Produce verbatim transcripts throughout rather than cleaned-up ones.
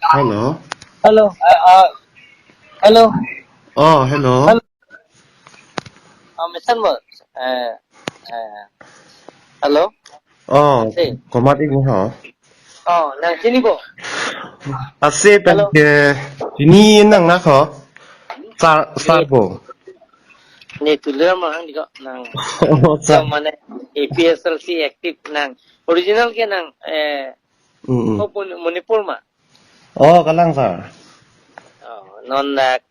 Hello. Hello. Uh, uh, hello. Oh, hello. Hello. Uh, Mister Mo, uh, uh, hello. Oh, Ase. Komat ik ho. Oh, nang chini bo? Ase pen Hello. Ke chini nang na ho. Sar, sar bo. Ne Tuliram Ronghang di ko nang. Oh, sar. Mane A P S L C active nang. Original ke nang, eh, Mm, mm. Oh, Pun-, Manipur ma. Oh, kalang sar. Oh, non dak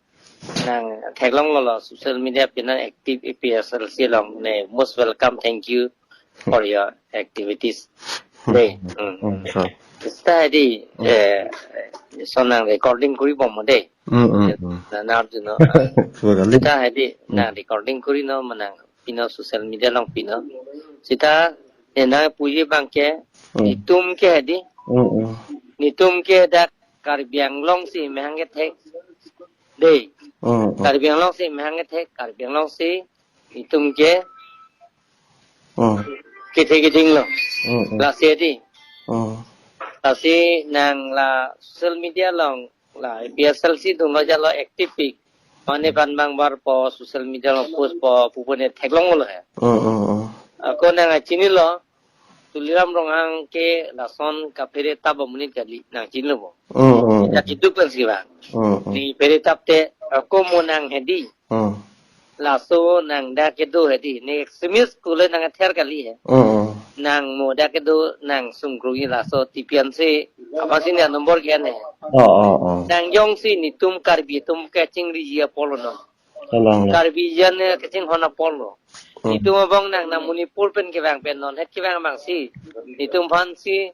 nang theklonglo lo social media pen nang active A P S L C along ne most welcome, thank you for your activities. De, mm. Mm, sir. Sita di, Mm. eh, so nang recording kuri bom de. Mm, mm, mm. Na, na, you know, Sure, sita di, Mm. na recording kuri no manang pino social media along pino. Sita, eh, na puji bangke, Mm. netum ke di. Mm, mm. Netum ke dak Karbi Anglong si mehang kethek. De. Mm, mm. Karbi Anglong si mehang kethek, Karbi Anglong si netum ke Oh. Kithik kithing lo. Oh, oh. Lasi di. Oh. Lasi nang la social media along la A P S L C atum lo jalo active pik. Mane pan bang bar po social media along post po pupune theklonglo he. Oh, oh, oh. Ako nang chini lo. Tuliram Ronghang ke lason kaphere tap amonit kali nang chini lo bo. Oh, oh, oh. Kita kiduk kan si bang. Oh, oh. Ne phere tap te ako mo nang hedi. Oh. Laso nang dak kedo hedi, ne extremist kule nang ather kali he. Oh, oh. Nang mo dak kedo nang sungkrungi laso tipian si, apa si ne number kian he. Oh, oh, oh. Nang jongsi netum Karbi atum kachingriji apotlo no. Kalang. Karbi jan ne kachinghon apotlo. Oh. Netum abang nang, nang Manipur pen kevang pen non, het kevang bang si. Netum aphan si,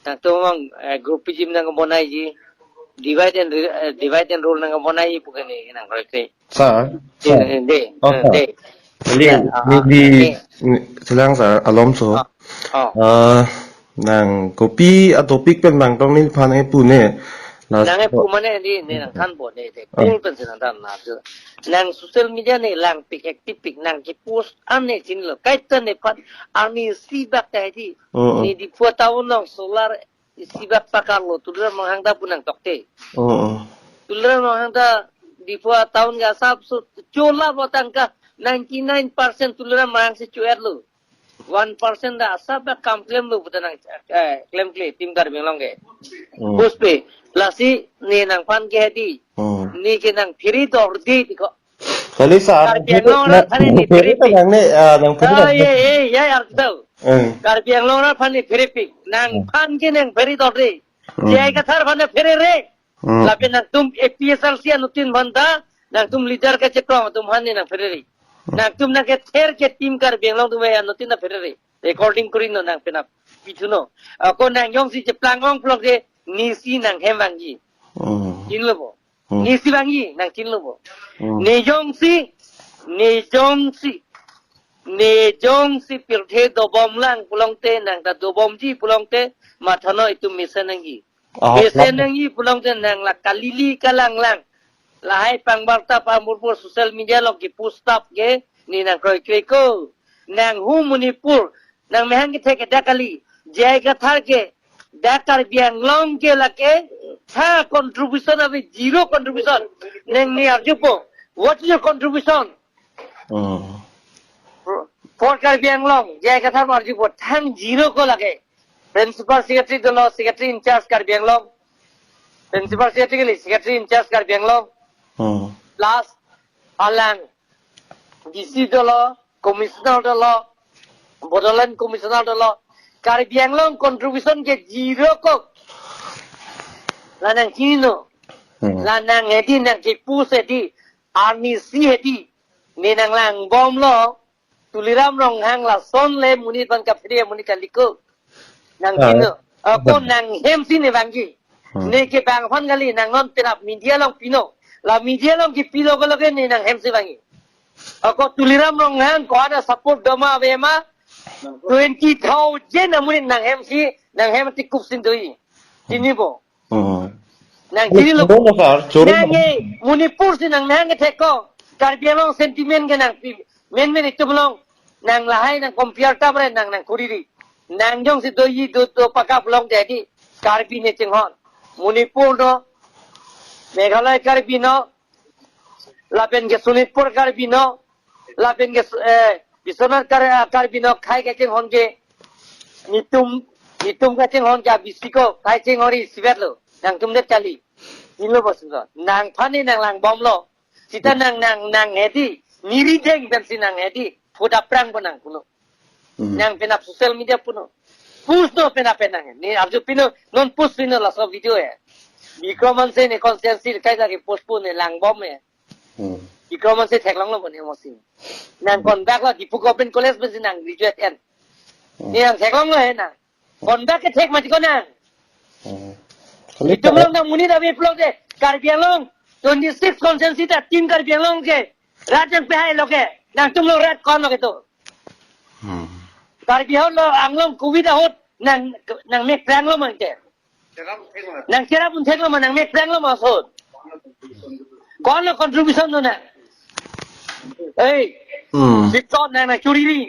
nangtum abang, eh, groupism nang bonaiji. Divide and re-, eh, divide and rule nang bonaiji pu ke ne nang roi ke. Sir, De, sir. de, Oh, sir. de. Hindi, Ya, ah, hindi, ah, eh. ni-, silang, sir, alom so. Ah, ah. Ah, nang kopi a topic pen bang tong neliphan nangpu ne. Las- Nangpu mane di, ne nang thanpo ne, de. Ah. Pul pen si nang than na. Nang social media ne langpik, active pik, nang kepost an ne chinilo. Kaita nephan, arni isi bak ta di. Oh, oh. Ne Diphu town along solar isi bak pakarlo, Tuliram Ronghang ta pu nang tokte. Oh, oh. Tuliram Ronghang ta Diphu town ke asap so chola bo tangka ninety-nine percent Tuliram Ronghang si cho-etlo. One percent ta asap ta kam klemlo pu ta nang, eh, klemkle, Team Karbi Anglong ke. Oh. Puspe, lasi ne nangphan ke hedi. Oh. Ne ke nang phere dorde di ko. Kali sir, Karbi Anglong na, arat aphan ne phere phere pik. Nang ne, ah, nang phere Oh, nang. Ye, ye, ye, arto. Eh. Karbi Anglong arat aphan ne phere pik. Nang Hmm. phan ke nang phere dorde. Hmm. J I Kathar aphan ne phere re. Hmm. Lapen nangtum A P S L C anuttin aphan ta, nangtum leader kachekrong atum aphan ne nang phere re. Hmm. Nangtum nang kether ke Team Karbi Anglong atum ya anuttin ta phere re. Recording kuri no nang penap pithu no. Ako nang jongsi cheplang ong pulote nesi nang hem vangji. Hmm. Chinilo bo. Hmm. Nesi vangji, nang chinilo bo. Hmm. Ne jongsi, ne jongsi, ne jongsi pirthe dobom lang pulote, nang ta dobomji pulote, matha noi itum mesen nangji. Ah, mesen lang. Nangji pulote nang la kalili kalang lang. Lahai pangbarta pamurpur social media along kepost tap ke, ne nang kroikre ko. Nang hu Manipur, nang mehang kethek ke dak kali. J I Kathar ke, dak Karbi Anglong ke lake, ha contribution ave zero contribution. Nang ne arjupo, what is your contribution? Oh. For Karbi Anglong, J I Kathar arjupo, thang zero ko lake. Principal Secretary dolo, Secretary in charge Karbi Anglong. Principal Secretary kali, Secretary in charge Karbi Anglong. Oh. Plus, alang, D C dolo, Commissioner dolo, Bodoland Commissioner dolo, Karbi Anglong contribution ke zero ko. La nang chini no. Hmm. La nang hedi nang kepost hedi, arni isi hedi, ne nang langbomlo, Tuliram Ronghang lason le monit aphan kaphere amonit kali ko. Nang Ah. chini no. Ako Hmm. nang hem si ne vangji. Hmm. Ne kevang aphan kali nang non penap media along pino. La media along kepilo ko lake ne nang hem si vangji. Ako Tuliram Ronghang ko ada support doma ave ma twenty thousand amonit nang hem si, nang hem ti kup sin doi. Chini bo. Hmm. Nang chini lo. Choro lo, sir, choro lo. Nang e Manipur si nang nang thek ko. Karbi Anglong sentiment ke nang pi. Men men itum along. Nang lahai nang compare ta bre nang nang kuri ri. Nang jongsi doji do do pakap long te di. Karbi ne chinghon. Manipur no, Meghalaya Karbi no, lapen ke Sonitpur Karbi no, lapen ke, eh, Biswanath Kar-, ah, Karbi no, khei kachinghon ke, netum, netum kachinghon ke abisi ko, khei chinghon ri isivet lo, nangtum det kali. Inlo bos lo, nangphan ne nanglangbomlo. Sita nang, nang, nang hedi, neri jeng pensi nang hedi, phuda prang bo nang puno. Hmm. Nang penap social media puno. Post no penap penang. Ne arju pino, non post pino laso video ya. Bikram Hanse ne constituency khei lagi post puno langbom ya. Hmm. Bikram Hanse theklonglo bo ne mosi. Nang kon bak lo Diphu Government College pensi nang graduate en. Hmm. Ne nang theklonglo he nang. Kon bak ke thek mati ko nang. Hmm. Kali itum ta- along nang monit ave pulote Karbi Anglong twenty-six constituency ta team Karbi Anglong ke rat nangpehai lo ke. Nangtum lo rat ko-an lo ke to. Hmm. Karbi Anglong, Anglong covid ahut nang, nangmek prang lo mangke. Nang cherap un thek lo ma, nangmek prang lo ma ahut. Ko-an lo contribution do nang. Hey. Hmm. Sipson nang nang churi ri.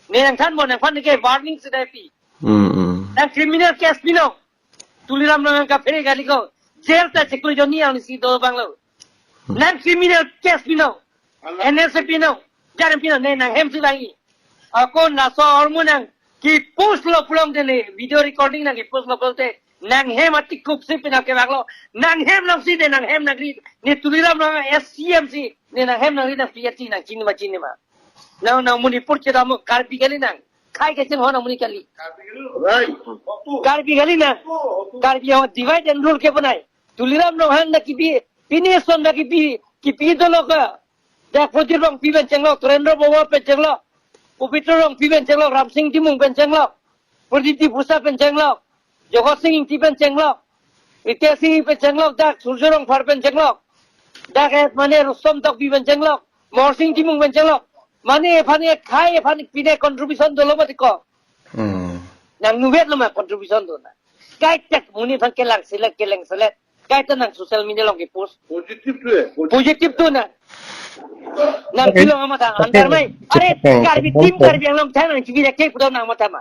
Ne nangthan bo nangphan ke warning si dai pi. Hmm, hmm. Nang criminal case pino. Tuliram Ronghang kaphere kali ko. Jail ta chiklo jonni ang si do bang lo. Hmm. Nang criminal case pino. N S A pino. Jaram pino ne nanghem si vangji. Akon laso ahormu nang kepost lo pulote ne video recording nang kepost lo pulote nanghem atikup si penap kevang lo. Nanghem nang si ne nanghem nangri ne Tuliram Ronghang S C M si ne nanghem nangri nang P H C nang chini ma chini ma. Nang, nang Manipur chedam Karbi kali nang. Khei kachinghon amonit kali. Right. Karbi kali nang. Karbi Anglong divide and rule ke banai. Tuliram Ronghang na kipi, pini son na kipi, kipi dolo ka. Dak Pradeep Rongpi pen chenglok, Surendra Baba pen chenglok, Pabitra Rongpi pen chenglok, Ramsing Timung pen chenglok, Pradip Diphusa pen chenglok, Jagat Sing Engti pen chenglok, Ritesh Engti pen chenglok, dak Surjya Rongphar pen chenglok, dak es mane Rustom Tokbi pen chenglok, Mohor Sing Timung pen chenglok. Mane aphan ke khei aphan pine contribution dolo mati ko. Hmm. Nang nuvet lo ma contribution do nang. Kaita monit aphan kelang selek, kelang selek. Kaita nang social media along kepost. Positive tu eh. Positive tu nang. Nang okay. Pilo amat ang antar mai. Are, Karbi team Karbi Anglong thang nang chibi dak pudo nang matha ma.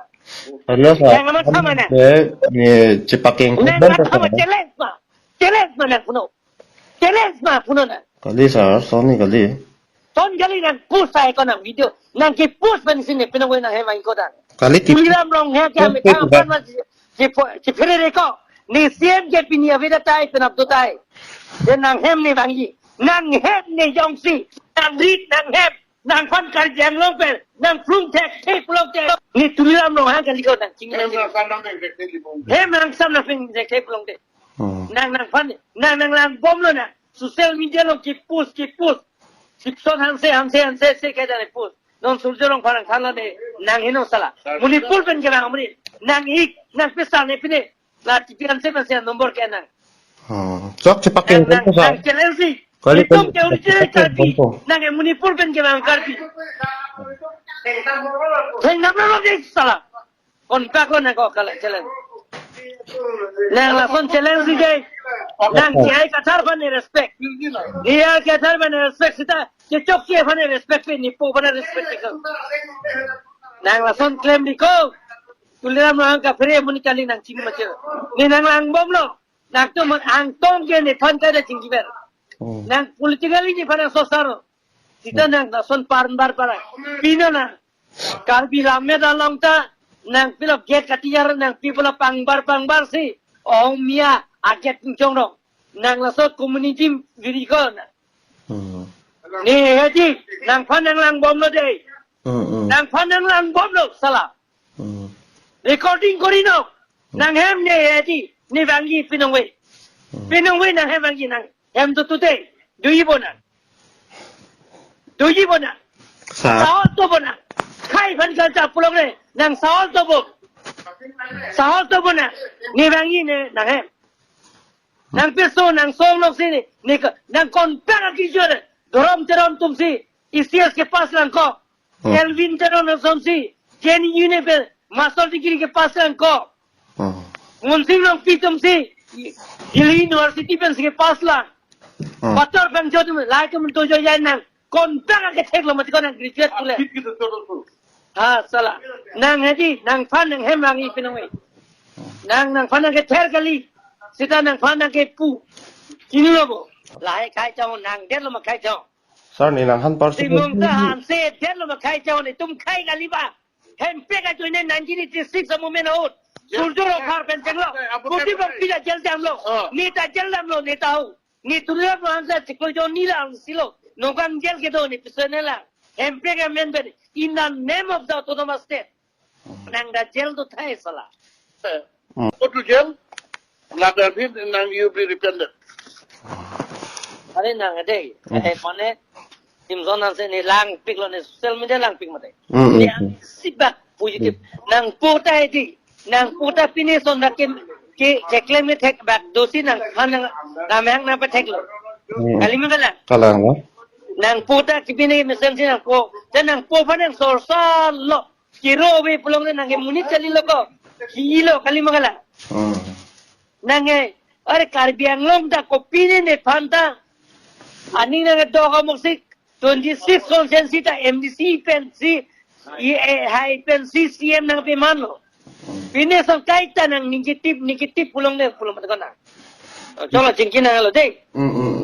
Hello, sir. Nang amat sama nang. Eh, ni chepakeng. Nang amat sama challenge ma. Challenge ma nang puno. Challenge ma puno nang. Kali sir, son ne kali. Son kali nang post ai ko nang video. Nang kepost pen si ne pinong nanghem vangji ko dang. Kali kepost. Tuliram Ronghang ke kami kang pan ma si, si, si phere re ko. Ne C M ke pini avedettai penap dotai. De nanghem ne vangji. Nanghem ne jongsi. Nangrit nanghem. Nangphan Karbi Anglong pen. Nang plung thek thek plung thek. Ne Tuliram Ronghang kali ko nang ching. Hem nang sam nang ping thek thek plung thek. Hmm. Nang nangphan, nang nanglangbomlo nang. Social media along kepost, kepost. Sipson Hanse, Hanse, Hanse, se kaita ne post. Non Surjya Rongphar nangthanlo ne, nang heno sala. Manipur pen kevang amonit. Nang ik, nang pesa ne pine. La T P Hanse pen se number ke nang. Hmm. Sok chepakeng nang, nang, ko sa. Nang challenge si. Kali itum kali ke original chepakeng Karbi. Ko. Nang ke Manipur pen kevang Karbi. Theng nam lo de sala. Kon pak lo nang ko kali challenge. Nang lason challenge si dei. Nang J I Kathar aphan ne respect. J I Kathar aphan ne respect sita. Chechok si aphan ne respect pe, ne po aphan ne respect pe ko. Nang lason claim di ko. Tuliram Ronghang kaphere amonit kali nang chini mati. Ne nanglangbomlo. Nangtum angtong ke nephan kaita chingkiber. Hmm. Nang politically nephan nang sosar. Sita nang lason parbar para. Pino nang. Karbi lammet along ta nang pilo gate katiyar nang pi pulo pangbar pangbar si. Ong mia aget chong dong. Nang laso community viri ko nang. Hmm. Ne hedi nangphan nanglangbomlo dei. Hmm, hmm. Nangphan nanglangbomlo sala. Hmm. Recording kori no. Hmm. Nanghem ne hedi ne vangji pinong ve. Hmm. Pinong ve nanghem vangji nanghem tu tu dei. Doji bo nang. Doji bo nang. Sa. Sahos do bo nang. Khei aphan kalta pulote nang sahos do bo. Sahos do bo nang. Ne vangji ne nanghem. Nang peso nang song nok si ne, ne ka, nang kon pang akijor, Dhorom Teron atum si, E C S ke pass lang ko. Hmm. Elwin Teron atum si, J N U ne pe, master degree ke pass lang ko. Hmm. Monsing Rongpi atum si, Delhi University pen si ke pass lang. Hmm. Pator bang jo atum, lai atum to jo yan nang, kon pang akethek lo mati ko nang graduate pule. Ha, sala. Nang hedi, nangphan nanghem vangji pinong ve. Nang, nangphan nang kether kali. Sita nangphan nangkepu. Chinilopo. Lahai khai chong nangdetlo ma khai chong. Sir, ne nangphan personal. Timung ta hanse detlo ma khai chong, netum khai kali ba. Hemprek ajoine nineteen eighty-six a-movement ahut. Yes. Surjya Rao aphar pen chenglo. Apo Putih apo Bang pila jail damlo. Oh. Neta jail damlo, neta ho. Ni tulia ko hanse chiklo jo nila angsilo. Nokang jail kedo ni personal lang. Hemprek amen pen in the name of the autonomous state. Nang da jail do thai sala. Eh. Hmm. Go to jail. Lapen aphi nang you be repented. Are nang ade. Hmm. Eh, mane, Simson hanse ne langpiklo, ne social media langpik mate. Hmm, hmm, Ne hmm. Sibak puji ke. Nangpo ta edi. Nangpo ta pine son dak ke, ke keklem ke thek bak dosi nangphan nang, nang mehang nangpatheklo. Hmm. Kali ma kalang? Kalang, no? Nangpo ta kepine mesen si nangpo. Te nangpo aphan nang sorsor lo. Kiro ave pulote nangke monit chalilo ko. Hilo kali ma kalang. Hmm. Nangke, are Karbi Anglong ta kopine nephan ta. Aning nangke do ka moksik twenty-six constituency ta M D C pensi, i, eh, hai pensi C M nangpemanlo. Pine son kaita nang negative, negative pulote pulo mate kona. Cholo chingki nanglo de. Hmm, hmm.